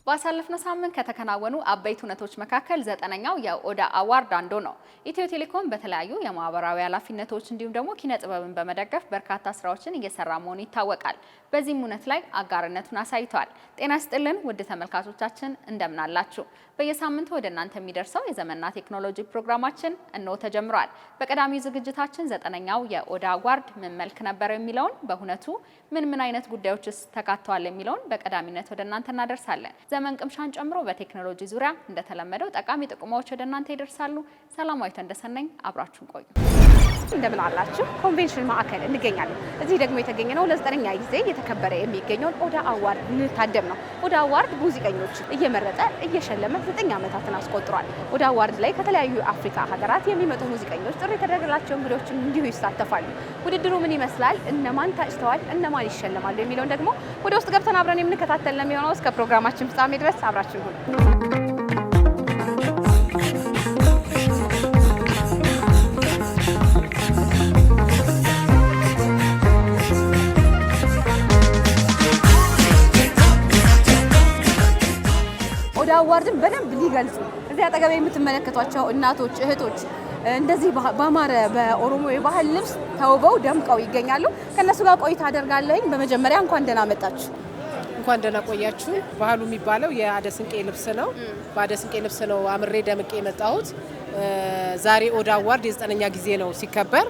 ባሳለፍነው ሳምንት ከተከናወኑ አበይት ሁነቶች መካከል 9ኛው የኦዳ አዋርድ አንዱ ነው። ኢትዮ ቴሌኮም በተለያዩ የማህበራዊ ኃላፊነቶች እንዲሁም ደግሞ ኪነ ጥበብን በመደገፍ በርካታ ስራዎችን እየሰራ መሆኑ ይታወቃል። በዚህም እውነት ላይ አጋርነቱን አሳይቷል። ጤና ይስጥልን ውድ ተመልካቾቻችን፣ እንደምን አላችሁ? በየሳምንቱ ወደ እናንተ የሚደርሰው የዘመንና ቴክኖሎጂ ፕሮግራማችን እነሆ ተጀምሯል። በቀዳሚው ዝግጅታችን 9ኛው የኦዳ አዋርድ ምን መልክ ነበረው የሚለውን፣ በሁነቱ ምን ምን አይነት ጉዳዮችስ ተካተዋል የሚለውን በቀዳሚነት ወደ እናንተ እናደርሳለን። ዘመን ቅምሻን ጨምሮ በቴክኖሎጂ ዙሪያ እንደተለመደው ጠቃሚ ጥቆማዎች ወደ እናንተ ይደርሳሉ። ሰላማዊት እንደሰነኝ አብራችሁን ቆዩ። እንደምን አላችሁ? ኮንቬንሽን ማዕከል እንገኛለን። እዚህ ደግሞ የተገኘነው ለ9ኛ ጊዜ እየተከበረ የሚገኘውን ኦዳ አዋርድ እንታደም ነው። ኦዳ አዋርድ ሙዚቀኞች እየመረጠ እየሸለመ 9 ዓመታትን አስቆጥሯል። ኦዳ አዋርድ ላይ ከተለያዩ የአፍሪካ ሀገራት የሚመጡ ሙዚቀኞች፣ ጥሪ የተደረገላቸው እንግዶችም እንዲሁ ይሳተፋሉ። ውድድሩ ምን ይመስላል? እነማን ታጭተዋል? እነማን ይሸለማሉ? የሚለውን ደግሞ ወደ ውስጥ ገብተን አብረን የምንከታተል ነው የሚሆነው። እስከ ፕሮግራማችን ፍጻሜ ድረስ አብራችን ሁኑ። ኦዳ አዋርድን በደንብ ሊገልጹ እዚህ አጠገብ የምትመለከቷቸው እናቶች፣ እህቶች እንደዚህ ባማረ በኦሮሞ የባህል ልብስ ተውበው ደምቀው ይገኛሉ። ከእነሱ ጋር ቆይታ አደርጋለሁኝ። በመጀመሪያ እንኳን ደህና መጣችሁ። እንኳን ደህና ቆያችሁ። ባህሉ የሚባለው የአደ ስንቄ ልብስ ነው። በአደ ስንቄ ልብስ ነው አምሬ ደምቄ የመጣሁት። ዛሬ ኦዳ አዋርድ የ9ኛ ጊዜ ነው ሲከበር፣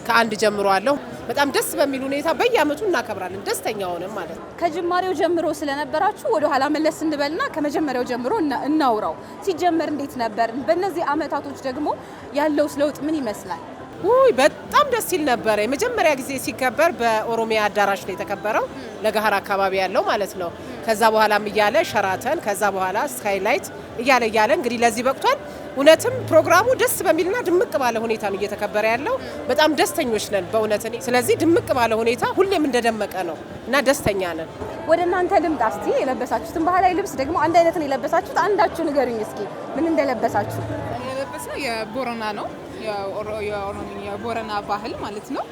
ከአንድ ጀምሮ አለሁ። በጣም ደስ በሚል ሁኔታ በየአመቱ እናከብራለን፣ ደስተኛ ሆነን ማለት ነው። ከጅማሬው ጀምሮ ስለነበራችሁ ወደ ኋላ መለስ እንበልና ከመጀመሪያው ጀምሮ እናውራው። ሲጀመር እንዴት ነበር? በእነዚህ አመታቶች ደግሞ ያለው ለውጥ ምን ይመስላል? ውይ፣ በጣም ደስ ይል ነበረ። የመጀመሪያ ጊዜ ሲከበር በኦሮሚያ አዳራሽ ነው የተከበረው፣ ለገሀር አካባቢ ያለው ማለት ነው። ከዛ በኋላም እያለ ሸራተን፣ ከዛ በኋላ ስካይላይት እያለ እያለ እንግዲህ ለዚህ በቅቷል። እውነትም ፕሮግራሙ ደስ በሚልና ድምቅ ባለ ሁኔታ ነው እየተከበረ ያለው። በጣም ደስተኞች ነን በእውነት እኔ። ስለዚህ ድምቅ ባለ ሁኔታ ሁሌም እንደደመቀ ነው እና ደስተኛ ነን። ወደ እናንተ ልምጣ እስቲ። የለበሳችሁትን ባህላዊ ልብስ ደግሞ አንድ አይነት ነው የለበሳችሁት። አንዳችሁ ንገሩኝ እስኪ ምን እንደለበሳችሁ። የለበስነው የቦረና ነው፣ የቦረና ባህል ማለት ነው።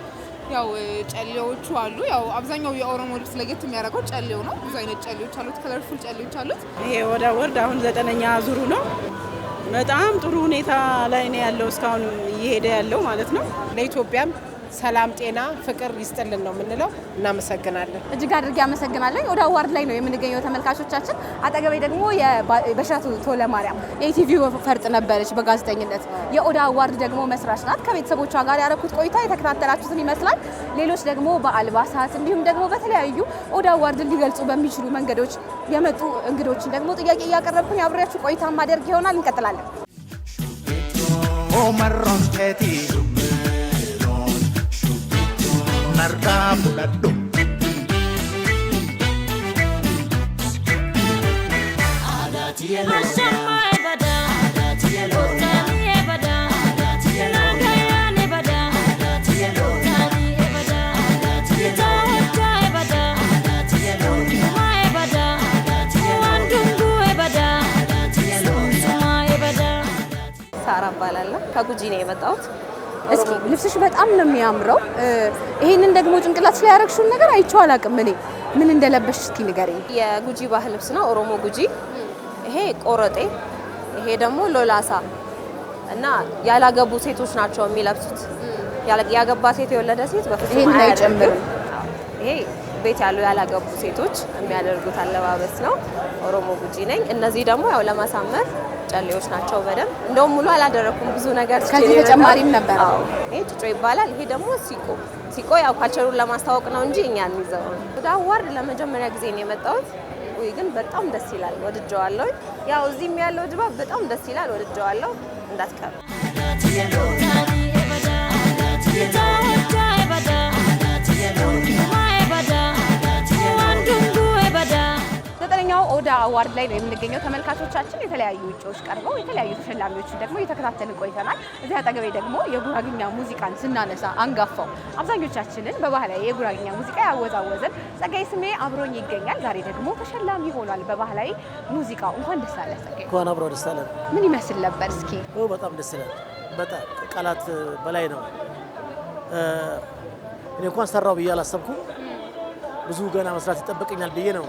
ያው ጨሌዎቹ አሉ። ያው አብዛኛው የኦሮሞ ልብስ ለየት የሚያደርገው ጨሌው ነው። ብዙ አይነት ጨሌዎች አሉት፣ colorful ጨሌዎች አሉት። ይሄ ኦዳ አዋርድ አሁን 9ኛ ዙሩ ነው። በጣም ጥሩ ሁኔታ ላይ ነው ያለው፣ እስካሁን እየሄደ ያለው ማለት ነው። ለኢትዮጵያም ሰላም፣ ጤና፣ ፍቅር ይስጥልን ነው የምንለው። እናመሰግናለን። እጅግ አድርጌ አመሰግናለሁ። ኦዳ አዋርድ ላይ ነው የምንገኘው ተመልካቾቻችን። አጠገቤ ደግሞ የበሻቱ ቶለማርያም የኢቲቪ ፈርጥ ነበረች በጋዜጠኝነት፣ የኦዳ አዋርድ ደግሞ መስራች ናት። ከቤተሰቦቿ ጋር ያደረኩት ቆይታ የተከታተላችሁትን ይመስላል። ሌሎች ደግሞ በአልባሳት እንዲሁም ደግሞ በተለያዩ ኦዳ አዋርድን ሊገልጹ በሚችሉ መንገዶች የመጡ እንግዶችን ደግሞ ጥያቄ እያቀረብኩኝ አብሬያችሁ ቆይታ ማደርግ ይሆናል። እንቀጥላለን። Omarronteeti narraa fudhadhu. ሳራ እባላለሁ። ከጉጂ ነው የመጣሁት። እስኪ ልብስሽ በጣም ነው የሚያምረው። ይሄንን ደግሞ ጭንቅላትሽ ላይ ያደረግሽውን ነገር አይቼው አላውቅም። እኔ ምን እንደለበስሽ እስኪ ንገሪኝ። የጉጂ ባህል ልብስ ነው፣ ኦሮሞ ጉጂ። ይሄ ቆረጤ፣ ይሄ ደግሞ ሎላሳ እና ያላገቡ ሴቶች ናቸው የሚለብሱት። ያገባ ሴት፣ የወለደ ሴት በፍጹም ይሄንን አያደርግም። አይጨምርም። አዎ። ይሄ ቤት ያሉ ያላገቡ ሴቶች የሚያደርጉት አለባበስ ነው። ኦሮሞ ጉጂ ነኝ። እነዚህ ደግሞ ያው ለማሳመር ጨሌዎች ናቸው። በደንብ እንደውም ሙሉ አላደረኩም፣ ብዙ ነገር ትቼ ከዚህ ነው የመጣሁት። ተጨማሪም ነበረ። አዎ። ይሄ ጭጮ ይባላል። ይሄ ደግሞ ሲቆ። ሲቆ ያው culture ኡን ለማስተዋወቅ ነው እንጂ እኛ እንይዘው። ኦዳ አዋርድ ለመጀመሪያ ጊዜ ነው የመጣሁት። ውይ፣ ግን በጣም ደስ ይላል፣ ወድጀዋለሁ። ያው እዚህም ያለው ድባብ በጣም ደስ ይላል፣ ወድጀዋለሁ። እንዳትቀሩ። 9ኛው ኦዳ አዋርድ ላይ ነው የምንገኘው ተመልካቾቻችን። የተለያዩ እጩዎች ቀርበው የተለያዩ ተሸላሚዎችን ደግሞ እየተከታተልን ቆይተናል። እዚህ አጠገቤ ደግሞ የጉራግኛ ሙዚቃን ስናነሳ አንጋፋው፣ አብዛኞቻችንን በባህላዊ የጉራግኛ ሙዚቃ ያወዛወዘን ጸጋዬ ስሜ አብሮኝ ይገኛል። ዛሬ ደግሞ ተሸላሚ ሆኗል በባህላዊ ሙዚቃው። እንኳን ደስ አለህ ጸጋዬ። እንኳን አብሮ ደስ አለን። ምን ይመስል ነበር እስኪ? ኦ፣ በጣም ደስ ይላል። በጣም ቃላት በላይ ነው። እኔ እንኳን ሰራው ብዬ አላሰብኩም። ብዙ ገና መስራት ይጠበቀኛል ብዬ ነው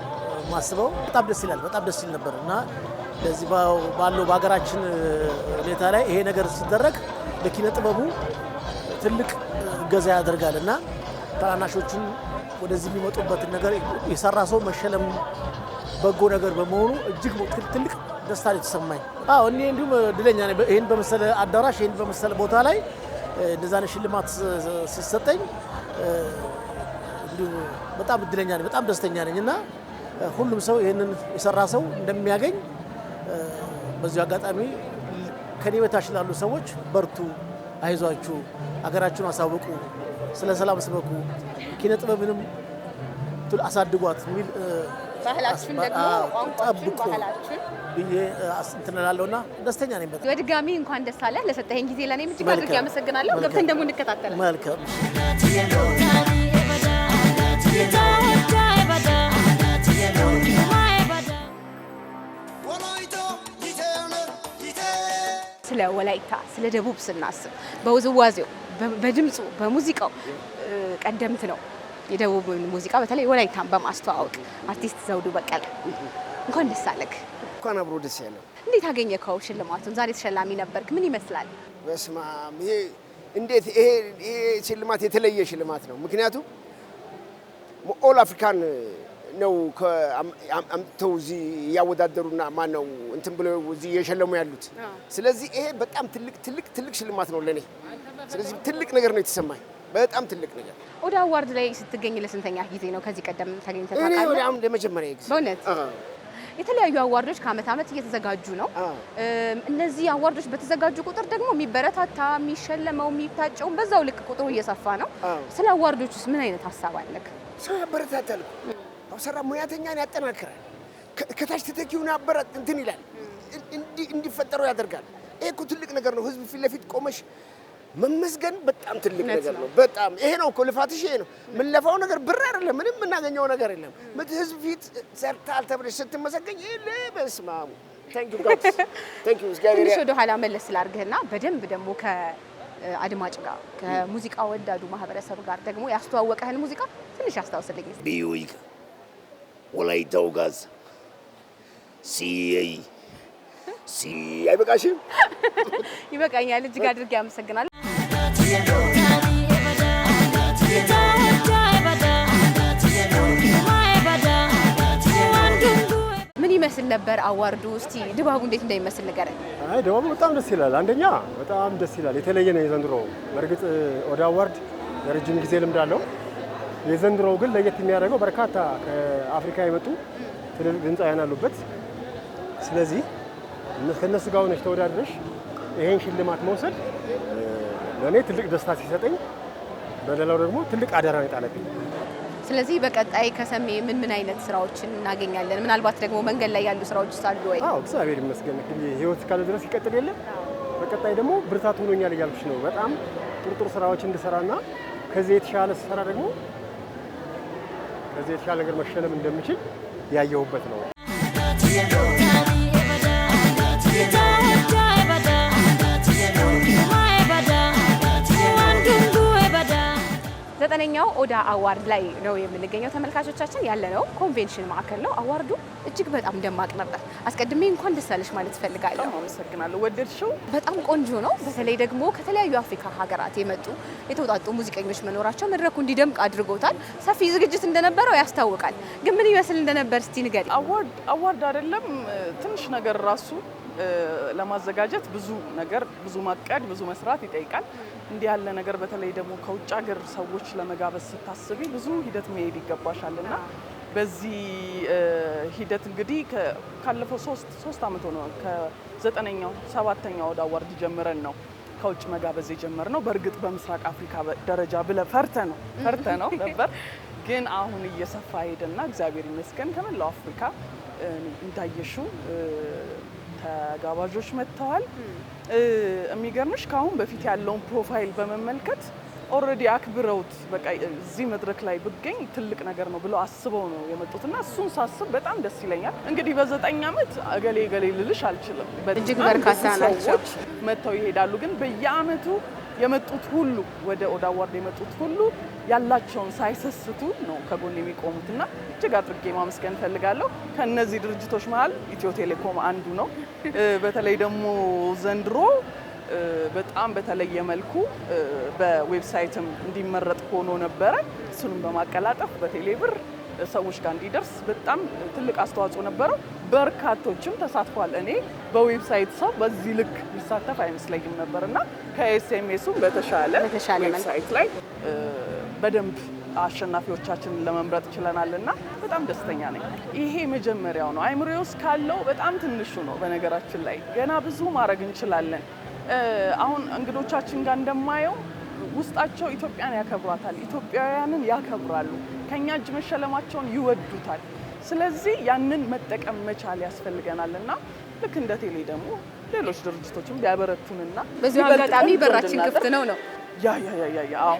ማስበው። በጣም ደስ ይላል። በጣም ደስ ይል ነበር እና ለዚህ ባለው በሀገራችን ሁኔታ ላይ ይሄ ነገር ሲደረግ ለኪነ ጥበቡ ትልቅ እገዛ ያደርጋል እና ታናናሾቹን ወደዚህ የሚመጡበትን ነገር የሰራ ሰው መሸለም በጎ ነገር በመሆኑ እጅግ ትልቅ ደስታ ነው የተሰማኝ። አዎ፣ እኔ እንዲሁም እድለኛ ነኝ። ይህን በመሰለ አዳራሽ፣ ይህን በመሰለ ቦታ ላይ እንደዛ አይነት ሽልማት ሲሰጠኝ እንዲሁ በጣም እድለኛ ነኝ፣ በጣም ደስተኛ ነኝ እና ሁሉም ሰው ይህንን የሰራ ሰው እንደሚያገኝ በዚሁ አጋጣሚ ከኔ በታች ላሉ ሰዎች በርቱ፣ አይዟችሁ፣ ሀገራችሁን አሳውቁ፣ ስለ ሰላም ስበኩ፣ ኪነ ጥበብንም አሳድጓት የሚል ባህላችን ደግሞ ቋንቋችን ጠብቁ ባህላችን ብዬ እንትን እላለሁ እና ደስተኛ ነኝ በጣም። በድጋሚ እንኳን ደስ አለህ። ለሰጠኸኝ ጊዜ ለእኔም እጅግ አድርጌ መልካም። አመሰግናለሁ። መልካም። ገብተን ደግሞ እንከታተላለን። መልካም። ስለ ወላይታ፣ ስለ ደቡብ ስናስብ በውዝዋዜው፣ በድምፁ፣ በሙዚቃው ቀደምት ነው። የደቡብን ሙዚቃ በተለይ ወላይታን በማስተዋወቅ አርቲስት ዘውዱ በቀለ፣ እንኳን ደስ አለህ። እንኳን አብሮ ደስ ያለው። እንዴት አገኘከው ሽልማቱን? ዛሬ ተሸላሚ ነበርክ። ምን ይመስላል? በስመ አብ፣ ይሄ እንዴት ይሄ ሽልማት የተለየ ሽልማት ነው። ምክንያቱም all African ነው አምጥተው እዚህ እያወዳደሩና ማን ነው እንትን ብለው እዚህ እየሸለሙ ያሉት። ስለዚህ ይሄ በጣም ትልቅ ትልቅ ትልቅ ሽልማት ነው ለኔ። ስለዚህ ትልቅ ነገር ነው የተሰማኝ፣ በጣም ትልቅ ነገር። ኦዳ Award ላይ ስትገኝ ለስንተኛ ጊዜ ነው? ከዚህ ቀደም ተገኝተህ እኔ ታውቃለህ? ወደ አሁን ለመጀመሪያ ጊዜ። በእውነት? አዎ። የተለያዩ award ኦች ከአመት አመት እየተዘጋጁ ነው። እነዚህ award ኦች በተዘጋጁ ቁጥር ደግሞ የሚበረታታ፣ የሚሸለመው፣ የሚታጨው በዛው ልክ ቁጥሩ እየሰፋ ነው። ስለ award ኦች ውስጥ ምን አይነት ሀሳብ አለክ? ሰው ያበረታታል እኮ። አሁን ሰራ ሙያተኛን ያጠናክራል። ከታች ተተኪውን ያበረ እንትን ይላል፣ እንዲፈጠረው ያደርጋል። ይሄ እኮ ትልቅ ነገር ነው። ህዝብ ፊት ለፊት ቆመሽ መመስገን በጣም ትልቅ ነገር ነው። በጣም ይሄ ነው እኮ ልፋትሽ፣ ይሄ ነው የምንለፋው ነገር፣ ብር አይደለም፣ ምንም የምናገኘው ነገር የለም። ህዝብ ፊት ሰርተሃል ተብለሽ ስትመሰገኝ ይሄ በስመ አብ፣ thank you God, thank you እግዚአብሔር። ትንሽ ወደ ኋላ መለስ ስላርግህና በደንብ ደግሞ ከአድማጭ ጋር፣ ከሙዚቃ ወዳዱ ማህበረሰብ ጋር ደግሞ ያስተዋወቀህን ሙዚቃ ትንሽ አስታውስልኝ። ቢዩይክ ወላይታው ጋዝ ሲይ ሲ አይበቃሽም? ይበቃኛል። እጅግ አድርጌ አመሰግናለሁ። ምን ይመስል ነበር award ኡ? እስቲ ድባቡ እንዴት እንደሚመስል ንገረኝ። አይ፣ ድባቡ በጣም ደስ ይላል። አንደኛ በጣም ደስ ይላል። የተለየ ነው የዘንድሮ። በእርግጥ ኦዳ Award ለረጅም ጊዜ ልምድ አለው። የዘንድሮው ግን ለየት የሚያደርገው በርካታ ከአፍሪካ የመጡ ትልልቅ ድምፃውያን አሉበት። ስለዚህ ከእነሱ ጋር ሆነሽ ተወዳድረሽ ይሄን ሽልማት መውሰድ ለእኔ ትልቅ ደስታ ሲሰጠኝ፣ በሌላው ደግሞ ትልቅ አደራ ነው የጣለብኝ። ስለዚህ በቀጣይ ከሰሜ ምን ምን አይነት ስራዎችን እናገኛለን? ምናልባት ደግሞ መንገድ ላይ ያሉ ስራዎች አሉ ወይ? አዎ፣ እግዚአብሔር ይመስገን፣ እንግዲህ ህይወት እስካለ ድረስ ይቀጥል የለ። በቀጣይ ደግሞ ብርታት ሆኖኛል እያልኩሽ ነው። በጣም ጥሩ ጥሩ ስራዎች እንድሰራና ከዚህ የተሻለ ስሰራ ደግሞ ከዚህ የተሻለ ነገር መሸለም እንደምችል ያየሁበት ነው። 9ኛው ኦዳ Award ላይ ነው የምንገኘው። ተመልካቾቻችን፣ ያለነው ኮንቬንሽን ማዕከል ነው። Award ኡ እጅግ በጣም ደማቅ ነበር። አስቀድሜ እንኳን ደስ አለሽ ማለት እፈልጋለሁ። በጣም አመሰግናለሁ። ወደድሽው? በጣም ቆንጆ ነው። በተለይ ደግሞ ከተለያዩ አፍሪካ ሀገራት የመጡ የተውጣጡ ሙዚቀኞች መኖራቸው መድረኩ እንዲደምቅ አድርጎታል። ሰፊ ዝግጅት እንደነበረው ያስታውቃል። ግን ምን ይመስል እንደነበር እስቲ ንገሪ። Award award አይደለም፣ ትንሽ ነገር ራሱ ለማዘጋጀት ብዙ ነገር፣ ብዙ ማቀድ፣ ብዙ መስራት ይጠይቃል። እንዲህ ያለ ነገር በተለይ ደግሞ ከውጭ ሀገር ሰዎች ለመጋበዝ ስታስቢ ብዙ ሂደት መሄድ ይገባሻል እና በዚህ ሂደት እንግዲህ ካለፈው 3 አመት ሆነ፣ ከዘጠነኛው ሰባተኛው ኦዳ Award ጀምረን ነው ከውጭ መጋበዝ የጀመርነው። በእርግጥ በምስራቅ አፍሪካ ደረጃ ብለ ፈርተ ነው ነበር፣ ግን አሁን እየሰፋ ሄደና እግዚአብሔር ይመስገን ከመላው አፍሪካ እንዳየሽው ተጋባዦች መጥተዋል። የሚገርምሽ ከአሁን በፊት ያለውን profile በመመልከት already አክብረውት በቃ እዚህ መድረክ ላይ ብገኝ ትልቅ ነገር ነው ብለው አስበው ነው የመጡት እና እሱን ሳስብ በጣም ደስ ይለኛል። እንግዲህ በ9 ዓመት እገሌ እገሌ ልልሽ አልችልም። እጅግ በጣም በርካታ ብዙ ናቸው። ሰዎች መጥተው ይሄዳሉ። ግን በየአመቱ የመጡት ሁሉ፣ ወደ ኦዳ አዋርድ የመጡት ሁሉ ያላቸውን ሳይሰስቱ ነው ከጎን የሚቆሙትና እጅግ አድርጌ ማመስገን እፈልጋለሁ። ከነዚህ ድርጅቶች መሀል ኢትዮ ቴሌኮም አንዱ ነው። በተለይ ደግሞ ዘንድሮ በጣም በተለየ መልኩ በ website ም እንዲመረጥ ሆኖ ነበረ። እሱንም በማቀላጠፍ በቴሌብር ሰዎች ጋር እንዲደርስ በጣም ትልቅ አስተዋጽኦ ነበረው። በርካቶችም ተሳትፏል። እኔ በ website ሰው በዚህ ልክ ሊሳተፍ አይመስለኝም ነበር እና ከ SMS ኡም በተሻለ website ላይ በደንብ አሸናፊዎቻችንን ለመምረጥ ችለናል እና በጣም ደስተኛ ነኝ። ይሄ መጀመሪያው ነው። አይምሮዬ ውስጥ ካለው በጣም ትንሹ ነው። በነገራችን ላይ ገና ብዙ ማድረግ እንችላለን። አሁን እንግዶቻችን ጋር እንደማየው ውስጣቸው ኢትዮጵያን ያከብሯታል፣ ኢትዮጵያውያንን ያከብራሉ፣ ከኛ እጅ መሸለማቸውን ይወዱታል። ስለዚህ ያንን መጠቀም መቻል ያስፈልገናል እና ልክ እንደ ቴሌ ደግሞ ሌሎች ድርጅቶችም ቢያበረቱንና በዚሁ አጋጣሚ በራችን ክፍት ነው። Yeah, አዎ።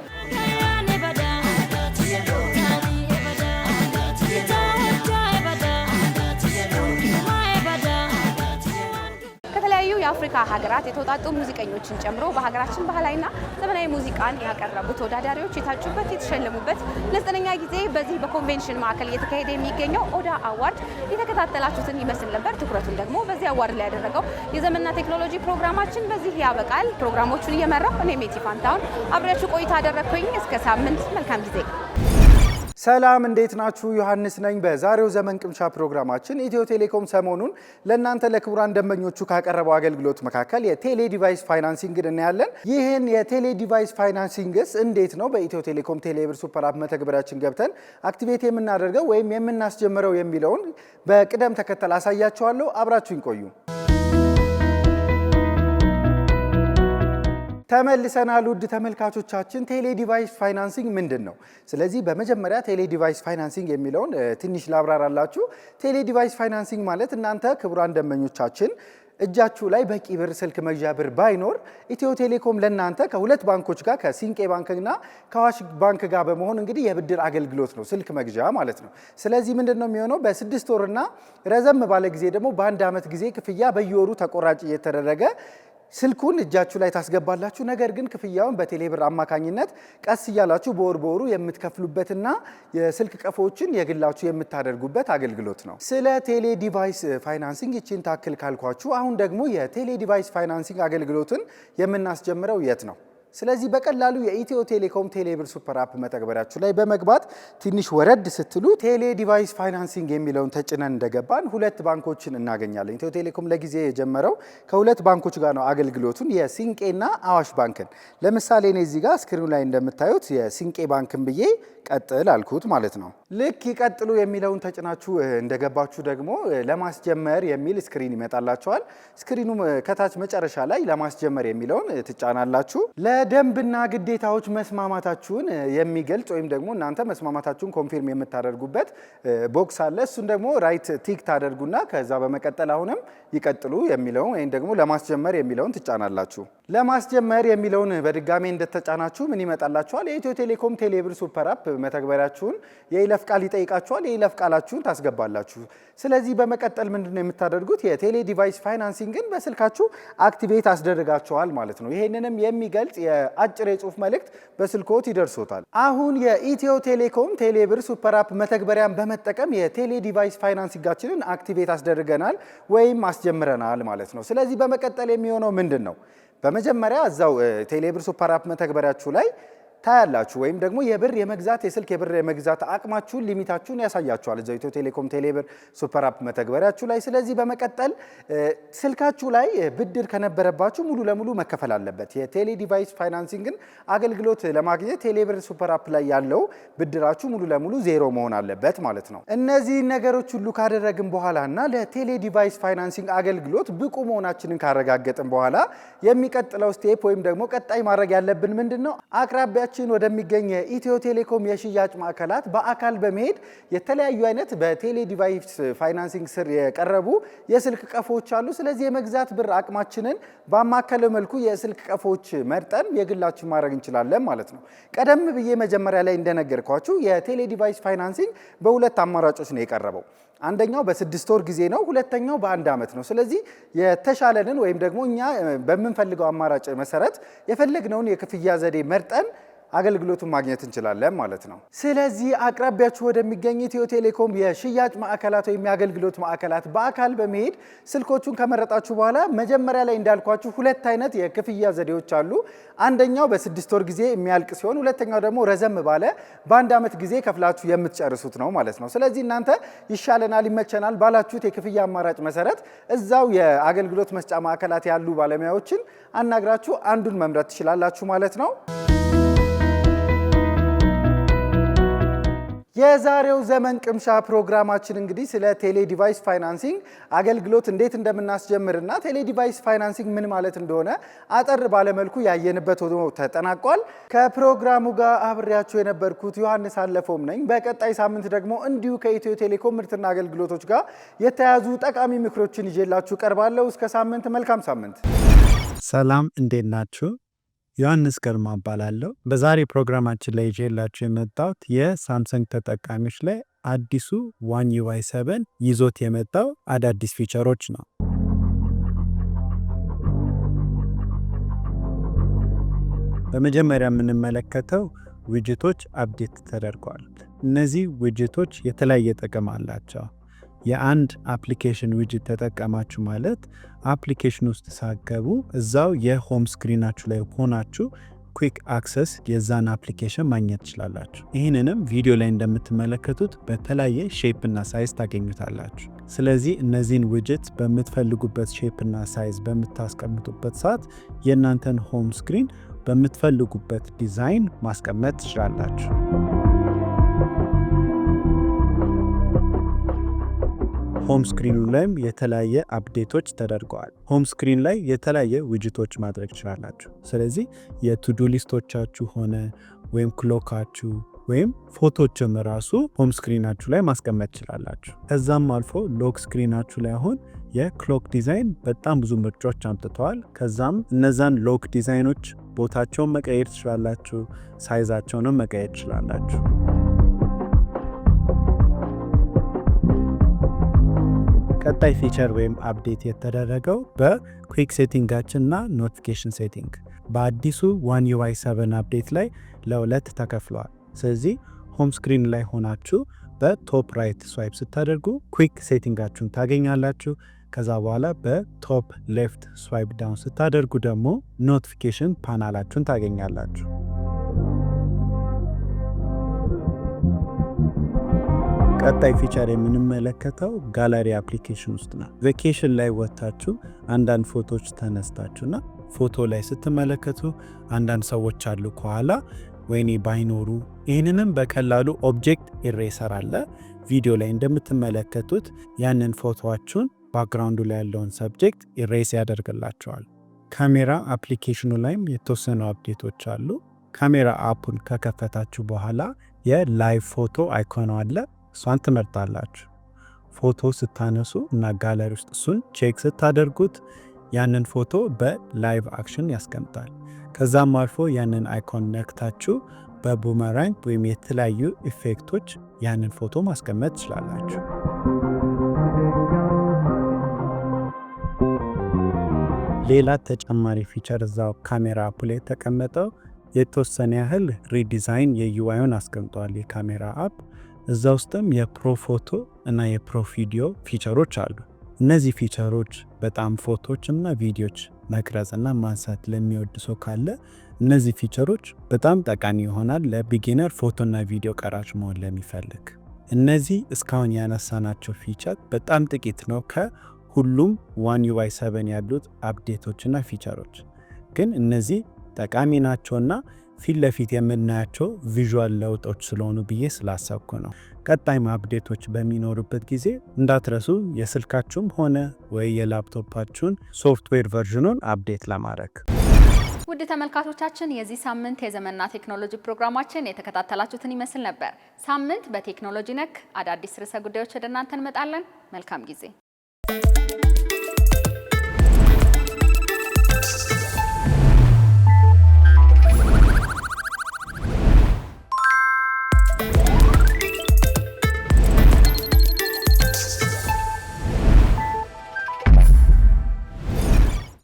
ከተለያዩ የአፍሪካ ሀገራት የተውጣጡ ሙዚቀኞችን ጨምሮ በሀገራችን ባህላዊና ዘመናዊ ሙዚቃን ያቀረቡ ተወዳዳሪዎች የታጩበት፣ የተሸለሙበት ለ9ኛ ጊዜ በዚህ በኮንቬንሽን ማዕከል እየተካሄደ የሚገኘው ኦዳ አዋርድ የተከታተላችሁትን ይመስል ነበር። ትኩረቱን ደግሞ በዚህ award ላይ ያደረገው የዘመንና ቴክኖሎጂ ፕሮግራማችን በዚህ ያበቃል። ፕሮግራሞቹን እየመራሁ እኔ ሜቲ ፋንታሁን አብሬያችሁ ቆይታ አደረግኩኝ። እስከ ሳምንት መልካም ጊዜ። ሰላም፣ እንዴት ናችሁ? ዮሐንስ ነኝ። በዛሬው ዘመን ቅምሻ ፕሮግራማችን ኢትዮ ቴሌኮም ሰሞኑን ለእናንተ ለክቡራን ደንበኞቹ ካቀረበው አገልግሎት መካከል የቴሌ device financing ን እናያለን። ይህን የቴሌ device financing ስ እንዴት ነው በኢትዮ ቴሌኮም ቴሌብር super app መተግበሪያችን ገብተን activate የምናደርገው ወይም የምናስጀምረው የሚለውን በቅደም ተከተል አሳያችኋለሁ። አብራችሁኝ ቆዩ። ተመልሰናል ውድ ተመልካቾቻችን። ቴሌ device financing ምንድን ነው? ስለዚህ በመጀመሪያ ቴሌ device financing የሚለውን ትንሽ ላብራራላችሁ። ቴሌ device financing ማለት እናንተ ክቡራን ደንበኞቻችን እጃችሁ ላይ በቂ ብር፣ ስልክ መግዣ ብር ባይኖር ኢትዮ ቴሌኮም ለእናንተ ከሁለት ባንኮች ጋር፣ ከሲንቄ ባንክና ከአዋሽ ባንክ ጋር በመሆን እንግዲህ የብድር አገልግሎት ነው፣ ስልክ መግዣ ማለት ነው። ስለዚህ ምንድን ነው የሚሆነው? በ6 ወርና ረዘም ባለ ጊዜ ደግሞ በአንድ ዓመት ጊዜ ክፍያ በየወሩ ተቆራጭ እየተደረገ ስልኩን እጃችሁ ላይ ታስገባላችሁ። ነገር ግን ክፍያውን በቴሌብር አማካኝነት ቀስ እያላችሁ በወር በወሩ የምትከፍሉበትና የስልክ ቀፎዎችን የግላችሁ የምታደርጉበት አገልግሎት ነው። ስለ ቴሌ device financing ይችን ታክል ካልኳችሁ፣ አሁን ደግሞ የቴሌ device financing አገልግሎትን የምናስጀምረው የት ነው? ስለዚህ በቀላሉ የኢትዮ ቴሌኮም ቴሌብር super app መተግበሪያችሁ ላይ በመግባት ትንሽ ወረድ ስትሉ ቴሌ device financing የሚለውን ተጭነን እንደገባን ሁለት ባንኮችን እናገኛለን። ኢትዮ ቴሌኮም ለጊዜ የጀመረው ከሁለት ባንኮች ጋር ነው አገልግሎቱን፣ የሲንቄና አዋሽ ባንክን። ለምሳሌ እኔ እዚህ ጋር screen ኑ ላይ እንደምታዩት የሲንቄ ባንክን ብዬ ቀጥል አልኩት ማለት ነው። ልክ ይቀጥሉ የሚለውን ተጭናችሁ እንደገባችሁ ደግሞ ለማስጀመር የሚል screen ይመጣላችኋል። Screen ኑ ከታች መጨረሻ ላይ ለማስጀመር የሚለውን ትጫናላችሁ። ለደንብና ግዴታዎች መስማማታችሁን የሚገልጽ ወይም ደግሞ እናንተ መስማማታችሁን confirm የምታደርጉበት box አለ። እሱን ደግሞ right tick ታደርጉና ከዛ በመቀጠል አሁንም ይቀጥሉ የሚለውን ወይም ደግሞ ለማስጀመር የሚለውን ትጫናላችሁ። ለማስጀመር የሚለውን በድጋሜ እንደተጫናችሁ ምን ይመጣላችኋል? የኢትዮ ቴሌኮም ቴሌብር super app መተግበሪያችሁን የይለፍ ቃል ይጠይቃችኋል። የይለፍ ቃላችሁን ታስገባላችሁ። ስለዚህ በመቀጠል ምንድን ነው የምታደርጉት? የቴሌ device financing ን በስልካችሁ activate አስደርጋችኋል ማለት ነው። ይሄንንም የሚገልጽ የአጭር የጽሁፍ መልእክት በስልኮት ይደርሶታል። አሁን የኢትዮ ቴሌኮም ቴሌብር super app መተግበሪያን በመጠቀም የቴሌ device financing ኣችንን activate አስደርገናል ወይም አስጀምረናል ማለት ነው። ስለዚህ በመቀጠል የሚሆነው ምንድን ነው? በመጀመሪያ እዛው ቴሌብር super app መተግበሪያችሁ ላይ ታያላችሁ ወይም ደግሞ የብር የመግዛት፣ የስልክ የብር የመግዛት አቅማችሁን፣ limit ኣችሁን ያሳያችኋል እዛው ኢትዮ ቴሌኮም ቴሌብር super app መተግበሪያችሁ ላይ። ስለዚህ በመቀጠል ስልካችሁ ላይ ብድር ከነበረባችሁ ሙሉ ለሙሉ መከፈል አለበት። የቴሌ device financing ን አገልግሎት ለማግኘት ቴሌብር super app ላይ ያለው ብድራችሁ ሙሉ ለሙሉ ዜሮ መሆን አለበት ማለት ነው። እነዚህ ነገሮች ሁሉ ካደረግን በኋላ እና ለቴሌ device financing አገልግሎት ብቁ መሆናችንን ካረጋገጥን በኋላ የሚቀጥለው step ወይም ደግሞ ቀጣይ ማድረግ ያለብን ምንድን ነው? አቅራቢያችን ወደሚገኝ የኢትዮ ቴሌኮም የሽያጭ ማዕከላት በአካል በመሄድ የተለያዩ አይነት በቴሌ device financing ስር የቀረቡ የስልክ ቀፎዎች አሉ። ስለዚህ የመግዛት ብር አቅማችንን ባማከለ መልኩ የስልክ ቀፎዎች መርጠን የግላችን ማድረግ እንችላለን ማለት ነው። ቀደም ብዬ መጀመሪያ ላይ እንደነገርኳችሁ የቴሌ device financing በሁለት አማራጮች ነው የቀረበው። አንደኛው በ6 ወር ጊዜ ነው፣ ሁለተኛው በአንድ ዓመት ነው። ስለዚህ የተሻለንን ወይም ደግሞ እኛ በምንፈልገው አማራጭ መሰረት የፈለግነውን የክፍያ ዘዴ መርጠን አገልግሎቱን ማግኘት እንችላለን ማለት ነው። ስለዚህ አቅራቢያችሁ ወደሚገኝ ኢትዮ ቴሌኮም የሽያጭ ማዕከላት ወይም የአገልግሎት ማዕከላት በአካል በመሄድ ስልኮቹን ከመረጣችሁ በኋላ መጀመሪያ ላይ እንዳልኳችሁ ሁለት አይነት የክፍያ ዘዴዎች አሉ። አንደኛው በ6 ወር ጊዜ የሚያልቅ ሲሆን ሁለተኛው ደግሞ ረዘም ባለ በአንድ ዓመት ጊዜ ከፍላችሁ የምትጨርሱት ነው ማለት ነው። ስለዚህ እናንተ ይሻለናል፣ ይመቸናል ባላችሁት የክፍያ አማራጭ መሰረት እዛው የአገልግሎት መስጫ ማዕከላት ያሉ ባለሙያዎችን አናግራችሁ አንዱን መምረጥ ትችላላችሁ ማለት ነው። የዛሬው ዘመን ቅምሻ ፕሮግራማችን እንግዲህ ስለ ቴሌ device financing አገልግሎት እንዴት እንደምናስጀምርና ቴሌ device financing ምን ማለት እንደሆነ አጠር ባለ መልኩ ያየንበት ሆኖ ተጠናቋል። ከፕሮግራሙ ጋር አብሬያችሁ የነበርኩት ዮሐንስ አለፎም ነኝ። በቀጣይ ሳምንት ደግሞ እንዲሁ ከኢትዮ ቴሌኮም ምርትና አገልግሎቶች ጋር የተያያዙ ጠቃሚ ምክሮችን ይዤላችሁ ቀርባለሁ። እስከ ሳምንት፣ መልካም ሳምንት። ሰላም፣ እንዴት ናችሁ? ዮሐንስ ግርማ እባላለሁ። በዛሬ ፕሮግራማችን ላይ ይዤላችሁ የመጣሁት የሳምሰንግ ተጠቃሚዎች ላይ አዲሱ One UI 7 ይዞት የመጣው አዳዲስ feature ኦች ነው። በመጀመሪያ የምንመለከተው widget ኦች update ተደርገዋል። እነዚህ widget ኦች የተለያየ ጥቅም አላቸው። የአንድ application widget ተጠቀማችሁ ማለት application ውስጥ ሳትገቡ እዛው የ home screen ኣችሁ ላይ ሆናችሁ quick access የዛን application ማግኘት ትችላላችሁ። ይህንንም ቪዲዮ ላይ እንደምትመለከቱት በተለያየ shape እና size ታገኙታላችሁ። ስለዚህ እነዚህን widget በምትፈልጉበት shape እና size በምታስቀምጡበት ሰዓት የእናንተን home screen በምትፈልጉበት ዲዛይን ማስቀመጥ ትችላላችሁ። Home screen ኑ ላይም የተለያየ update ኦች ተደርገዋል። Home screen ላይ የተለያየ widget ኦች ማድረግ ትችላላችሁ። ስለዚህ የ to-do list ኦቻችሁ ሆነ ወይም clock ኣችሁ ወይም ፎቶችም ራሱ home screen ኣችሁ ላይ ማስቀመጥ ትችላላችሁ። ከዛም አልፎ lock screen ኣችሁ ላይ አሁን የ clock design በጣም ብዙ ምርጫዎች አምጥተዋል። ከዛም እነዛን lock design ኦች ቦታቸውን መቀየር ትችላላችሁ፣ size ኣቸውንም መቀየር ትችላላችሁ። ቀጣይ feature ወይም update የተደረገው በ quick setting ኣችን እና notification setting በአዲሱ One UI 7 update ላይ ለሁለት ተከፍለዋል። ስለዚህ home screen ላይ ሆናችሁ በ top right swipe ስታደርጉ quick setting ኣችሁን ታገኛላችሁ። ከዛ በኋላ በ top left swipe down ስታደርጉ ደግሞ notification panel ኣችሁን ታገኛላችሁ። ቀጣይ feature የምንመለከተው gallery application ውስጥ ነው። Vacation ላይ ወጥታችሁ አንዳንድ ፎቶዎች ተነስታችሁና ፎቶ ላይ ስትመለከቱ አንዳንድ ሰዎች አሉ ከኋላ፣ ወይኔ ባይኖሩ። ይህንንም በቀላሉ object eraser አለ። ቪዲዮ ላይ እንደምትመለከቱት ያንን ፎቶዋችሁን background ኡ ላይ ያለውን subject erase ያደርግላችኋል። ካሜራ application ኑ ላይም የተወሰኑ update ኦች አሉ። ካሜራ app ኡን ከከፈታችሁ በኋላ የ live photo icon አለ። እሷን ትመርጣላችሁ። ፎቶ ስታነሱ እና ጋለሪ ውስጥ እሱን check ስታደርጉት ያንን ፎቶ በ live action ያስቀምጣል። ከዛም አልፎ ያንን icon ነክታችሁ በ boomerang ወይም የተለያዩ effect ኦች ያንን ፎቶ ማስቀመጥ ትችላላችሁ። ሌላ ተጨማሪ feature እዛው ካሜራ app ላይ የተቀመጠው የተወሰነ ያህል redesign የ UI ን አስቀምጠዋል የካሜራ app። እዛ ውስጥም የ pro photo እና የ pro video feature ኦች አሉ። እነዚህ feature ኦች በጣም ፎቶዎች እና ቪዲዮች መቅረጽ እና ማንሳት ለሚወድ ሰው ካለ እነዚህ feature ኦች በጣም ጠቃሚ ይሆናል ለ beginner ፎቶና ቪዲዮ ቀራጭ መሆን ለሚፈልግ። እነዚህ እስካሁን ያነሳናቸው feature በጣም ጥቂት ነው ከሁሉም One UI 7 ያሉት update ኦችና feature ኦች፣ ግን እነዚህ ጠቃሚ ናቸውና ፊት ለፊት የምናያቸው visual ለውጦች ስለሆኑ ብዬ ስላሰብኩ ነው። ቀጣይም update ኦች በሚኖሩበት ጊዜ እንዳትረሱ የስልካችሁም ሆነ ወይ የ laptop ኣችሁን software version ኑን update ለማድረግ። ውድ ተመልካቾቻችን፣ የዚህ ሳምንት የዘመንና ቴክኖሎጂ ፕሮግራማችን የተከታተላችሁትን ይመስል ነበር። ሳምንት በቴክኖሎጂ ነክ አዳዲስ ርዕሰ ጉዳዮች ወደ እናንተ እንመጣለን። መልካም ጊዜ።